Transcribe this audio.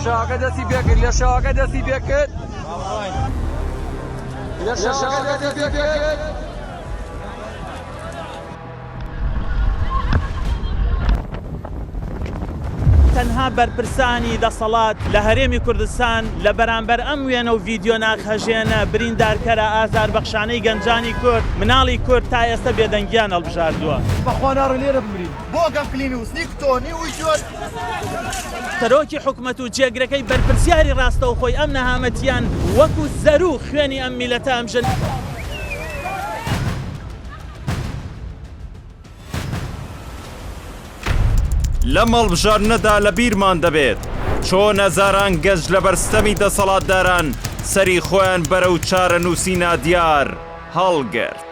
لێشاوەکە دەستی پێکرد لێشاوەکە دەستی پێکرد لێشاوەکە دەستی پێکرد. تەنها بەرپرسانی دەسەڵات لە هەرێمی کوردستان لە بەرامبەر ئەم وێنە و ڤیدیۆ ناخهەژێنە بریندارکەرە ئازاربەخشانەی گەنجانی کورد، مناڵی کورد تا ئێستە بێدەنگیان هەڵبژاردووە. بەخوا ناڕێ لێرە بمرین. بۆ گەمپلینوس نی کتۆ نی ویجۆر. سەرۆکی حکومەت و جێگرەکەی بەرپرسیاری ڕاستەوخۆی ئەم نەهامەتییەن وەکو زەروو خوێنی ئەم میللەتە ئەمژن. لەم هەڵبژاردنەدا لە بیرمان دەبێت چۆن هەزاران گەنج لەبەر ستەمی دەسەڵاتداران سەری خۆیان بەرەو چارەنووسی نادیار هەڵگرت.